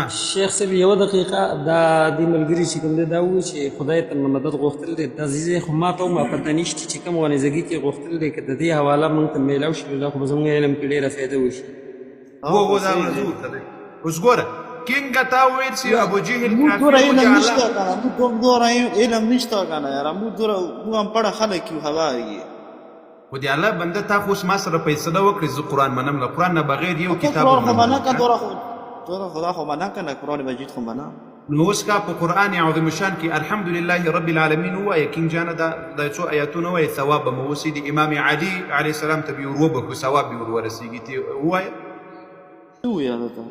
[SPEAKER 5] شیخ صاحب یوه دقیقه، دا دې ملګري چې کوم دی دا وویل چې خدای ته مدد غوښتل دی، دا ځای خو ما ته هم پته نشته چې کوم غنیزګي کې غوښتل دی، که د دې حواله موږ ته میلاو شي دا خو به زموږ علم کې ډېره فایده وشي.
[SPEAKER 2] وو دا ورځو ورته دی. اوس ګوره کینګه تا وویل چې ابو جهل
[SPEAKER 3] موږ
[SPEAKER 2] کافر
[SPEAKER 3] دوره
[SPEAKER 2] و چې
[SPEAKER 3] علم
[SPEAKER 2] الله
[SPEAKER 3] نشته که نه، موږ دوره علم نشته که نه یاره، موږ دوره موږ هم پړه خلک یو خبر یې.
[SPEAKER 2] خو د الله بنده تا خو اوس ما سره فیصله وکړې زه قرآن منم، له قرآن نه بغیر یو کتاب
[SPEAKER 3] قرآن
[SPEAKER 2] هم
[SPEAKER 3] خو
[SPEAKER 2] نه
[SPEAKER 3] منه
[SPEAKER 2] منم.
[SPEAKER 3] که دوره خو دوره خدا خو منه که نه، قرآن مجید خو منه.
[SPEAKER 2] نو اوس کا په قرآن عظیم الشان کې الحمدلله رب العالمین ووایه کینګ جانه، دا دا څو آیاتونه ووایه ثواب به مو وسي، د امام علي علیه السلام ته به یې ور وبښو ثواب به ور ورسېږي. ته ووایه.
[SPEAKER 3] څه ووایه درته؟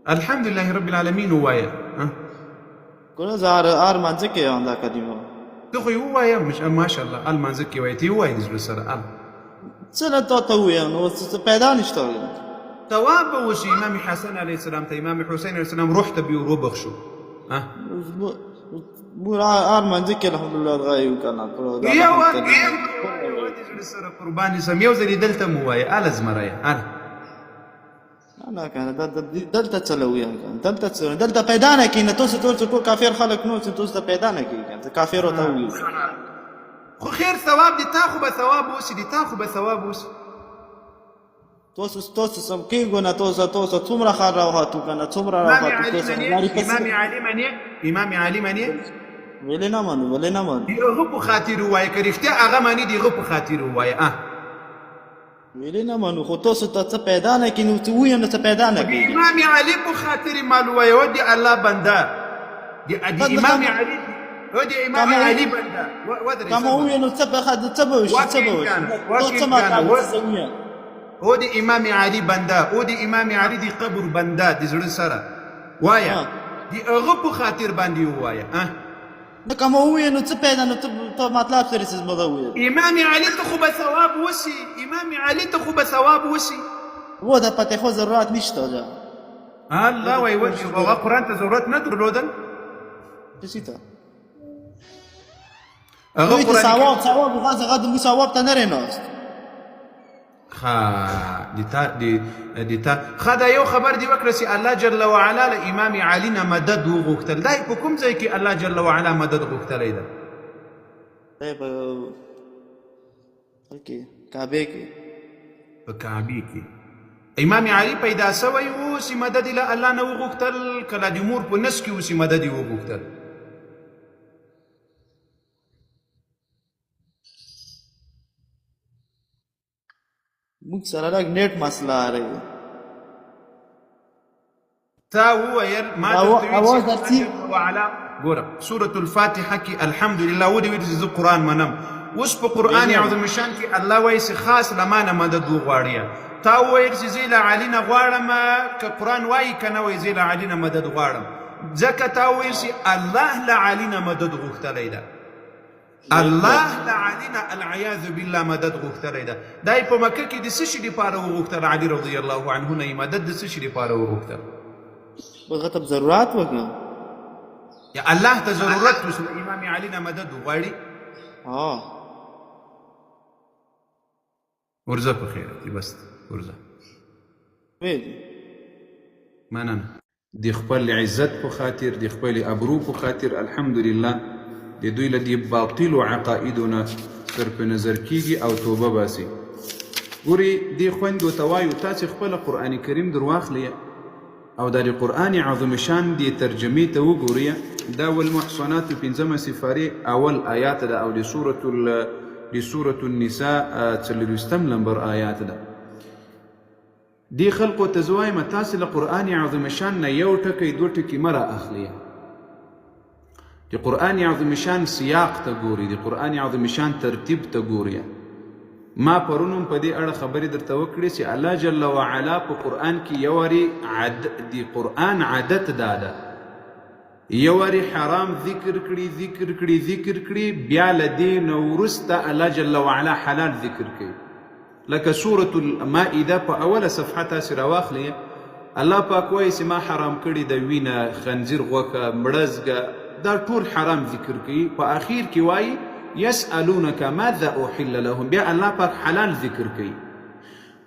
[SPEAKER 2] الحمدلله رب العالمین ووایه.
[SPEAKER 3] ګوره زه هر لمانځه کې یم دا کلمه.
[SPEAKER 2] ته خو یې ووایه ماشاءالله، هر لمانځه کې وایې، ته یې ووایه د زړه سره.
[SPEAKER 3] څه نه تا ته ووایم نو څه پیدا نشته.
[SPEAKER 2] ثواب به وشي امام حسن علیه السلام ته، امام حسین علیه السلام روح ته به یې ور وبخښو.
[SPEAKER 3] موږ هر لمانځه کې الحمدلله دغه یو که نه.
[SPEAKER 2] یو د زړه سره قربان دې سم، یو ځل یې دلته هم ووایه، هله زمریه هله.
[SPEAKER 3] نه نه کنه دلته څه لویم کنه، دلته څه دلته پیدا نه کینه، تاسو ټول کافر خلک نو چې تاسو ته پیدا نه کیږي کنه، کافر ته وایي.
[SPEAKER 2] خو خیر ثواب دی، تا خو به ثواب وسی دی، تا خو به ثواب وسی.
[SPEAKER 3] تاسو تاسو سم کیږو نه، تاسو تاسو څومره خر راوهاتو کنه، څومره راوهاتو تاسو.
[SPEAKER 2] امام علي منی، امام علي منی.
[SPEAKER 3] ولې نه منو، ولې نه منو؟
[SPEAKER 2] د هغه په خاطر ووایه، که رښتیا هغه معنی د هغه په خاطر ووایه. اه
[SPEAKER 3] ویلې نه منو، خو تاسو ته څه پیدا نه کړي، نو څه ووایم نو څه پیدا نه
[SPEAKER 2] د
[SPEAKER 3] کېږي.
[SPEAKER 2] امام علي په خاطر مال ووایه، او د الله بنده، د امام علي، او د امام علي بنده. ودرې
[SPEAKER 3] که ما ووایې نو څه به څه به وشي، څه به وشي؟ تو څه مطلب څه ووایم؟
[SPEAKER 2] او د امام علي بنده، او د امام علي د قبر بنده، د زړه سره وایه، د هغه په خاطر باندې ووایه. اه
[SPEAKER 3] نو که ما ووایې نو څه پیدا، نو ته مطلب څه چې زما دا ووایې؟
[SPEAKER 2] امام علي ته خو به ثواب وشي، امام علي ته خو به ثواب وشي.
[SPEAKER 3] و د پتې خو ضرورت نشته جا.
[SPEAKER 2] الله وایي هغه قرآن ته ضرورت نه درلودل؟
[SPEAKER 3] څه ته؟
[SPEAKER 2] هغه
[SPEAKER 3] قرآن ثواب ثواب هغه د موسی ثواب ته نه ریناست.
[SPEAKER 2] ښه د تا د د تا ښه دا یو خبر دی وکړه چې الله جل وعلا له امام علي نه مدد وغوښتل، دا په کوم ځای کې الله جل وعلا مدد غوښتلی ده؟
[SPEAKER 3] دا په کې کعبې کې،
[SPEAKER 2] په کعبې کې امام علي پیدا سوی و چې مدد یې له الله نه وغوښتل، کله د مور په نس کې و چې مدد یې وغوښتل.
[SPEAKER 3] موږ سره لږ نیټ مسله لري.
[SPEAKER 2] تا وویل ما درته ویل چې وعلا ګوره سورة الفاتحه کې الحمدلله ودې ویل چې زه قرآن منم، اوس په قرآن عظیم شان کې الله وایي چې خاص له ما نه مدد وغواړي. تا وویل چې زه له علي نه غواړم، که قرآن وایي که نه وایي زه له علي نه مدد غواړم، ځکه تا وویل چې الله له علي نه مدد غوښتلی ده. الله له علي نه العیاذ بالله مدد غوښتلی ده. دا یې په مکه کې د څه شي دپاره وغوښتل؟ علي رضی الله عنه نه یې مدد د څه شي دپاره وغوښتل؟
[SPEAKER 3] هغه ته ضرورت وکړه.
[SPEAKER 2] یا الله ته ضرورت اوس له امام علي نه مدد وغواړي؟ ورځه په خیر دي، بس ورځه. مننه. د خپل عزت په خاطر، د خپل ابرو په خاطر، الحمدلله د دوی له دې باطلو عقایدو نه صرف نظر کیږي او توبه باسي. ګوري دې خویندو ته وایو، تاسې خپله قرآن کریم درواخلئ او دا د قرآن عظیم شان دې ترجمې ته وګورئ. دا والمحصنات پنځمه سفارې اول آیات ده او د سورة د سورة النساء څلورویشتم لمبر آیات ده. دې خلقو ته زه وایم، تاسې له قرآن عظیم شان نه یو ټکی دوه ټکي مه را اخلئ. د قرآن عظیم شان سیاق ته ګورئ، د قرآن عظیم شان ترتیب ته ګورئ. ما پرون هم په دې اړه خبرې درته وکړې چې الله جل وعلا په قرآن کې یو وارې د قرآن عادت دا ده، یو وارې حرام ذکر کړي ذکر کړي ذکر کړي، بیا له دې نه وروسته الله جل وعلا حلال ذکر کوي. لکه سورة المائده په اوله صفحه تاسې راواخلئ، الله پاک وایي چې ما حرام کړي د وینه، خنزیر غوښه، مړزګه، دا ټول حرام ذکر کوي. په اخیر کې وایي یسألونک ماذا احل لهم، بیا الله پاک حلال ذکر کوي.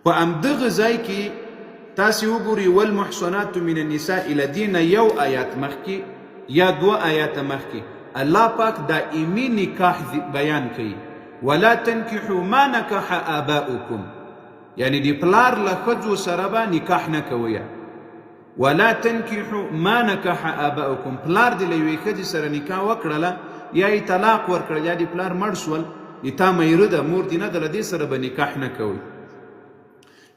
[SPEAKER 2] په همدغه ځای کې تاسې وګورئ والمحصنات من النساء له دې نه یو آیات مخکې یا دوه آیاته مخکې الله پاک دائمي نکاح بیان کوي، ولا تنکحوا ما نکح آباؤکم، یعنی د پلار له ښځو سره به نکاح نه کوئ. ولا تنکحوا ما نکح آباؤکم، پلار دې له یوې ښځې سره نکاح وکړله یا یې طلاق ورکړل یا دې پلار مړ سول، د تا میره ده، مور دې نه ده، له دې سره به نکاح نه کوئ.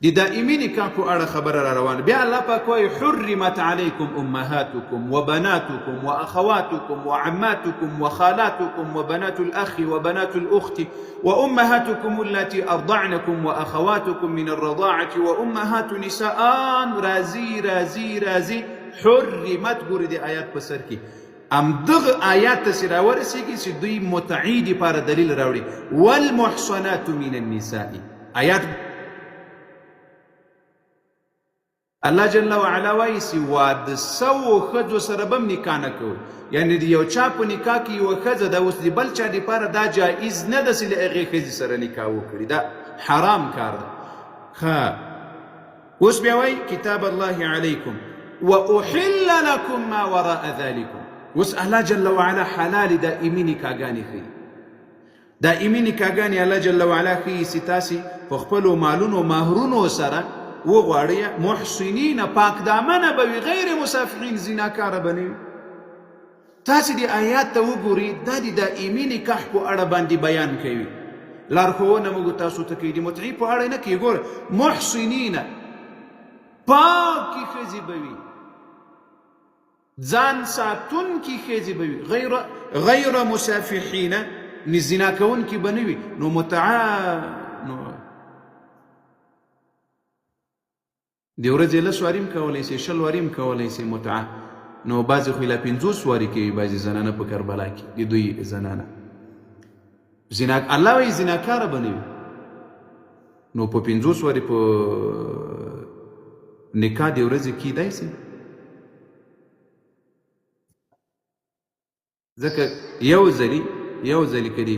[SPEAKER 2] د دائمي نکاح په اړه خبره را روانه. بیا الله پاک وایي حرمت علیکم امهاتکم وبناتکم واخواتکم وعماتکم وخالاتکم وبنات الاخ وبنات الاخت وامهاتکم اللاتي ارضعنکم واخواتکم من الرضاعة وامهات نساء. راځي راځي راځي حرمت، ګورې د آیات په سر کې همدغه آیات ته چې راورسېږي چې دوی متعي دپاره دلیل راوړي والمحصنات من النساء. آیات الله جل وعلا وایي چې واده سوو ښځو سره به هم نکاح نه کوئ، یعنې د یو چا په نکاح کې یوه ښځه ده، اوس د بل چا دپاره دا جایز نه ده چې له هغې ښځې سره نکاح وکړي، دا حرام کار ده. ښه اوس بیا وایي کتاب الله علیکم واحل لکم ما وراء ذلکم. اوس الله جل وعلا حلال دائمي نکاحګانې ښیي، دائمي نکاحګانې الله جل وعلا ښیي چې تاسې په خپلو مالونو مهرونو سره وغواړئ، محسنین پاک دامنه به وي، غیر مصافحین زناکاره به نه وي. تاسې دې آیات ته وګورئ، دا د دائمي نکاح په اړه باندې بیان کوي، لارښوونه موږ تاسو ته کوي، د متعې په اړه نه کوي. ګوره، محسنین، پاکې ښځې به وي، ځان ساتونکي ښځې به وي، غیر مسافحین، زنا کوونکي به نه وي. نو متعه نو د ورځې لس واري هم کولی سي، 20 واري هم کولی سي متعه. نو بعضې خو یې لا 50 واري کوي، بعضې زنانه په کربلا کې د دوی زنانه زنا، الله وایي زناکاره به نه وي. نو په 50 واري په نکاح د ورځې کیدای سي، ځکه یو ځلي که دې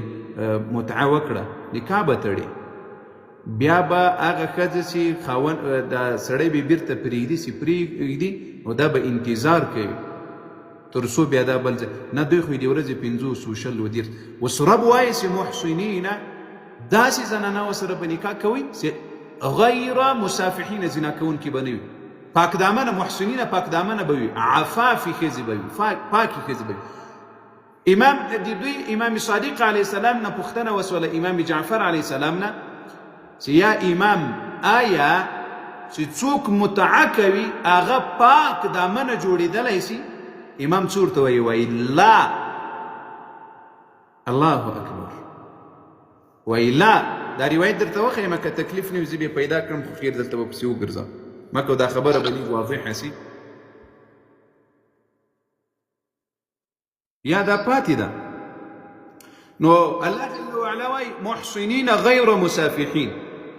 [SPEAKER 2] متعه وکړه نکاح به تړي، بیا به هغه ښځه چې خاوند دا سړی به بیرته پرېږدي، چې پرېږدي نو دا به انتظار کوي تر څو بیا دا بل ځای نه. دوی خو یې د ورځې 50 و 20 و 30. اوس رب وایي چې محسنین، داسې زنانه ورسره به نکاح کوئ چې غیر مسافحین، زنا کوونکي به نه وي، پاکدامنه، محسنینه پاکدامنه به وي، عفافې ښځې به وي، پاکې ښځې به وي. امام د دوی امام صادق علیه السلام نه پوښتنه وسوله، امام جعفر علیه السلام نه، چې یا امام، آیا چې څوک متعه کوي هغه پاک دامنه جوړېدلی سي؟ امام څه ورته وایي؟ وایي لا. الله اکبر. وایي لا. دا روایت درته وښیم که تکلیف نه وي، زه به یې پیدا کړم، خو خیر دلته به پسې وګرځم، مکه دا خبره به لږ واضحه سي. یا دا پاتې ده. نو الله جل وعلا وایي محسنین غیر مسافحین،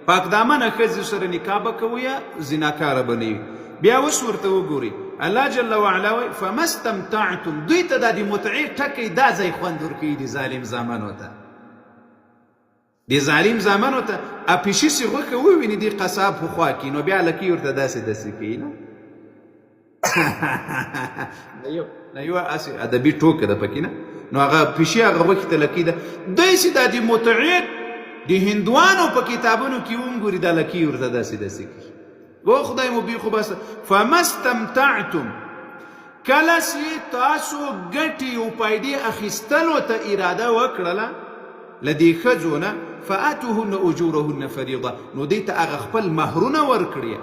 [SPEAKER 2] پاک دامنه ښځې سره نکاح به کوئ، زناکاره به نه وي. بیا اوس ورته وګورئ، الله جل وعلا وایي فما استمتعتم، دوی ته دا د متعې ټکی دا ځای خوند ورکوي د ظالم زامنو ته، د ظالم زامنو ته اپیشي سي غوښه وویني دی قصاب په خوا کې، نو بیا لکۍ ورته داسې داسې کوي. نه نه یو هسې ادبي ټوکه ده پکې نه. نو هغه پیشي هغه غوښې ته لکۍ ده، دی چې دا د متعې د هندوانو په کتابونو کې ومګوري دا لکۍ ورته داسې داسې کوي. او خدای مو بیخو بس. فما استمتعتم، کله چې تاسو ګټې او پایدې اخیستلو ته اراده وکړله له دې ښځو نه، فآتوهن اجورهن فریضه، نو دوی ته هغه خپل مهرونه ورکړي.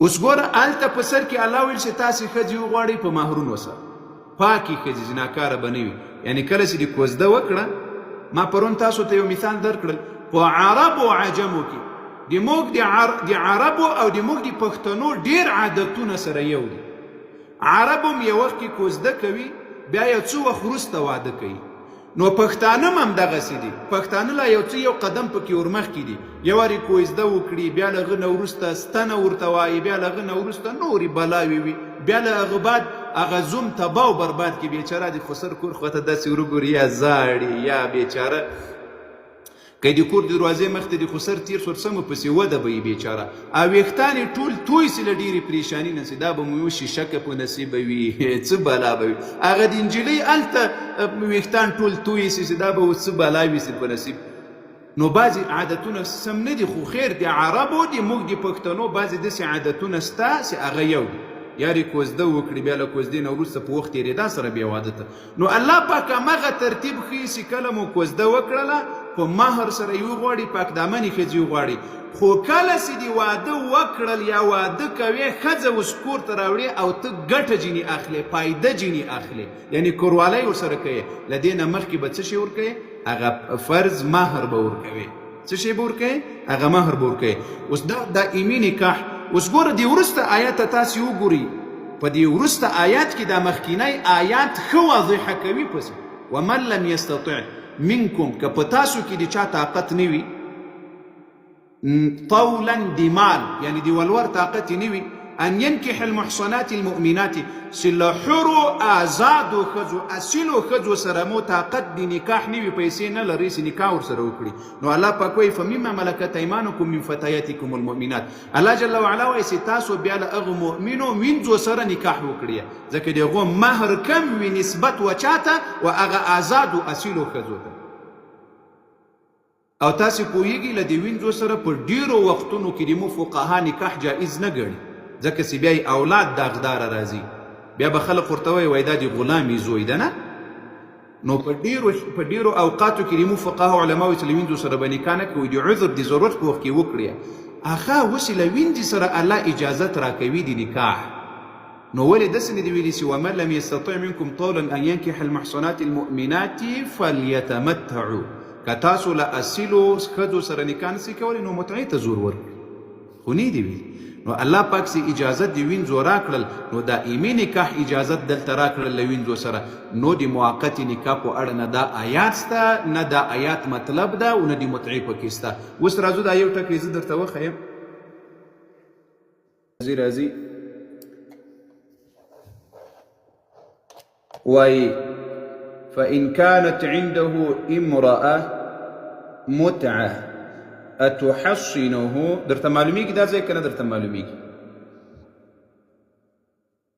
[SPEAKER 2] اوس ګوره هلته په سر کې الله ویل چې تاسې ښځې وغواړئ په مهرونو سره، پاکې ښځې، زناکاره به نه وي. یعنې کله چې دې کوزده وکړه، ما پرون تاسو ته یو مثال درکړل، په عربو عجمو کې د موږ د عربو او د موږ د پښتنو ډېر عادتونه سره یو دي. عرب هم یو وخت کې کوزده کوي، بیا یو څه وخت وروسته واده کوي. نو پښتانه هم همدغسې دي، پښتانه لا یو څه یو قدم پکې ورمخکې دي، یو وارې کوزده وکړي، بیا له هغه نه وروسته ستنه ورته وایي، بیا له هغه نه وروسته نورې بلاوې وي، بیا له هغه بعد هغه زوم تباه او برباد کړي، بیچاره د خسر کور خواته داسې وروګوري، یا ژاړي یا بیچاره که د کور د دروازې مخ ته د خسر تېر سو څه مو پسې وده به یې بیچاره او ویښتان یې ټول توی سي له ډېرې پریشاني نه، چې دا به مو شیشکه په نصیبه وي، څه بلا به وي. هغه د نجلۍ هلته ویښتان ټول توی سي چې دا به اوس څه بلا وي سي په نصیب. نو بعضې عادتونه سم نه دي، خو خیر د عربو د موږ د پښتنو بعضې داسې عادتونه سته چې هغه یو دي. یارې کوزده وکړي، بیا له کوزدې نه وروسته په وخت تېرېدا سره بیا واده ته. نو الله پاک همغه ترتیب ښیي چې کله مو کوزده وکړله په مهر سره یې وغواړي، پاکدامنې ښځې وغواړي، خو کله چې دې واده وکړل یا واده کوې، ښځه اوس کور ته راوړې او ته ګټه ځینې اخلې، پایده ځینې اخلې، یعنې کوروالی ورسره کوې، له دې نه مخکې به څه شی ورکوې؟ هغه فرض مهر به ورکوې. څه شی به ورکوې؟ هغه مهر به ورکوې. اوس دا دائمي نکاح. اوس ګوره دې وروسته آیت ته تاسې وګورئ، په دې وروسته آیات کې دا مخکینی آیات ښه واضحه کوي. پسې ومن لم یستطع منکم، که په تاسو کې د چا طاقت نه وي، طولا د مال یعنی د ولور طاقت نه وي، ان ينکح المحصنات المؤمنات، چې له حرو آزادو ښځو اصیلو ښځو سره مو طاقت د نکاح نه وي، پیسې نه لرئ چې نکاح ورسره وکړي، نو الله پاک وایي فمما ملکت ایمانکم من فتیاتکم المؤمنات. الله جل وعلا وایي چې تاسو بیا له هغو مؤمنو وینځو سره نکاح وکړي، ځکه د هغو مهر کم وي نسبت و چاته و هغه آزادو اصیلو ښځو ته. او تاسې پوهیږئ له دې وینځو سره په ډیرو وختونو کې د مو فقها نکاح جائز نه ګڼي، ځکه چې بیا یې اولاد داغداره راځي. بیا به خلک ورته وایي، وایي دا د غلامې زوی ده نه. نو په ډیرو په ډیرو اوقاتو کې د مو فقهاء علماو چې له وینځو سره به نکاح نه کوي، د عذر د ضرورت په وخت کې وکړي. هغه اوس له وینځې سره الله اجازت راکوي د نکاح، نو ولې داسې نه دي ویلي چې ومن لم یستطع منکم طولا ان ینکح المحصنات المؤمنات فلیتمتعوا، که تاسو له اصیلو ښځو سره نکاح نسئ کولی نو متعې ته زور ورکړئ، خو نه دي ویلي. نو الله پاک چې اجازت د وینځو راکړل، نو دایمي نکاح اجازت دلته راکړل له وینځو سره، نو د موقتې نکاح په اړه نه دا آیات سته، نه دا آیات مطلب ده، او نه د متعې پکې سته. اوس راځو دا یو ټکی زه درته وښیم. راځي راځي وایي فإن كانت عنده امرأة متعة أتحصنه، درته معلومیږي دا ځای که نه درته معلومیږي؟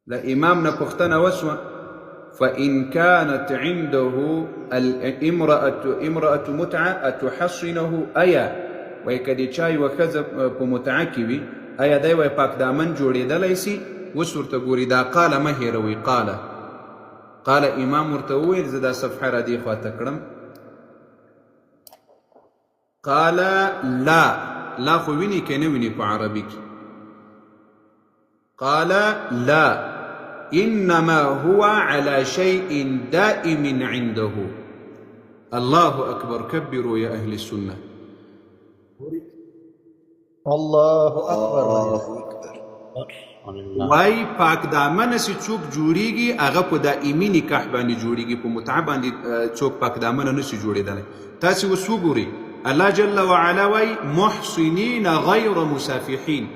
[SPEAKER 2] له امام نه پوښتنه وسوه فإن كانت عنده الامرأة امرأة متعة أتحصنه، ایا وایي که د چا یوه ښځه په متعه کې وي، ایا دی وایي پاک دامن جوړېدلی سي؟ اوس ورته ګوري دا قاله مه هېروئ، قاله قال امام ورته وویل، زه دا صفحه را دې خواته کړم. قال لا، لا خو ویني که نه ویني په عربي کې؟ قال لا انما هو على شيء دائم عنده. الله اکبر، کبروا یا اهل السنه.
[SPEAKER 4] الله اکبر.
[SPEAKER 6] الله اکبر.
[SPEAKER 2] وای پاک دامنه چې څوک جوړیږي هغه په دایمي نکاح باندې جوړیږي، په متعه باندې څوک پاک دامنه نشي جوړېدلی. تاسې اوس وګورئ، الله جل وعلا وای محسنین غیر مسافحین،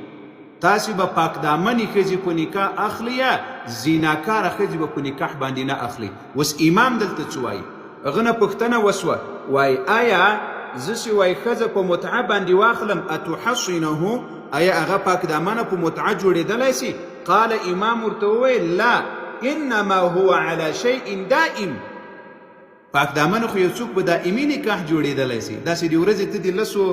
[SPEAKER 2] تاسې به پاک دامنې ښځې په نکاح اخلئ، زیناکاره ښځې به په نکاح باندې نه اخلئ. اوس امام دلته څه وایي؟ هغه نه پوښتنه وسوه، وایي آیا زه چې وایي ښځه په متعه باندې واخلم اتحصنه، آیا هغه پاک دامنه په متعه جوړېدلی سي؟ قال امام ورته وویل لا انما هو علی شیء دائم. پاک دامنه خو یو څوک په دائمي نکاح جوړېدلی سي، داسې د ورځې ته د لسو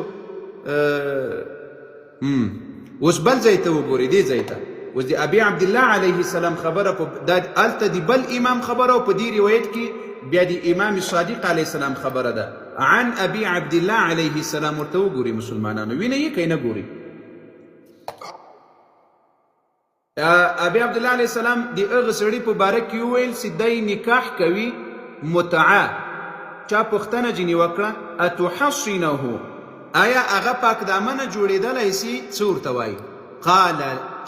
[SPEAKER 2] اوس بل ځای ته وګورئ، دې ځای ته اوس د ابي عبدالله علیه السلام خبره په دا هلته د بل امام خبره، او په دې روایت کې بیا د امام صادق علیه السلام خبره ده عن ابي عبدالله علیه السلام. ورته وګورئ مسلمانانو، وینئ یې که نه ګورئ؟ ابي عبدالله علیه السلام د هغه سړي په باره کې وویل چې دی نکاح کوي متعه. چا پوښتنه ځینې وکړه اتحصنه، آیا هغه پاک دامنه جوړېدلی سي؟ څه ورته وایي؟ قال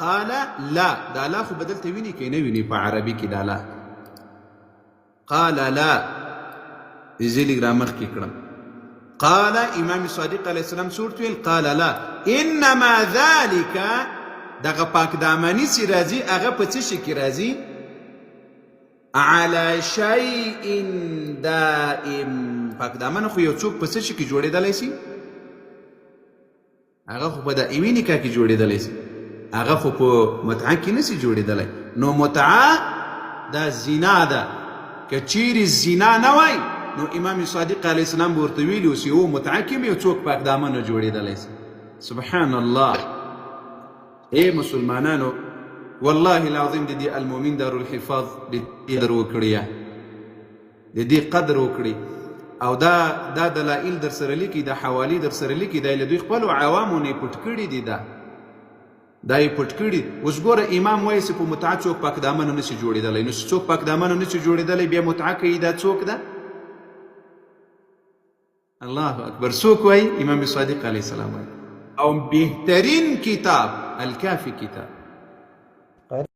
[SPEAKER 2] قال لا. دا لا خو به دلته ویني که نه ویني په عربي کې دا لا؟ قال لا، زه لږ رامخکې کړم. قال امام صادق علیه السلام څه ورته ویل؟ قال لا انما ذلک، دغه پاک دامني چې راځي هغه په څه شي کې راځي؟ علی شیء دائم. پاک دامن خو یو څوک په څه شي کې جوړېدلی سي؟ هغه خو په دائمي نکاح کې جوړېدلی سي، هغه خو په متعه کې نسي جوړېدلی. نو متعه دا زنا ده، که چیرې زنا نه وای نو امام صادق علیه السلام به ورته ویلي چې او متعه کې هم یو څوک پاک دامنه جوړېدلی سي. سبحان الله. ای مسلمانانو، والله العظیم د دې المؤمن دارالحفاظ د دې قدر وکړي، د دې قدر وکړي، او دا دا دلایل در سره لیکي، دا حوالې در سره لیکي، دا له دوی خپلو عوامو نه پټ کړي دي، دا دا یې پټ کړي. اوس ګوره امام وایي چې په متعه څوک پاک دامنه نشي جوړېدلی، نو چې څوک پاک دامنه نشي جوړېدلی بیا متعه کوي، دا څوک ده؟ الله اکبر. څوک وایي؟ امام صادق علیه السلام وایي. او بهترین کتاب الکافي کتاب.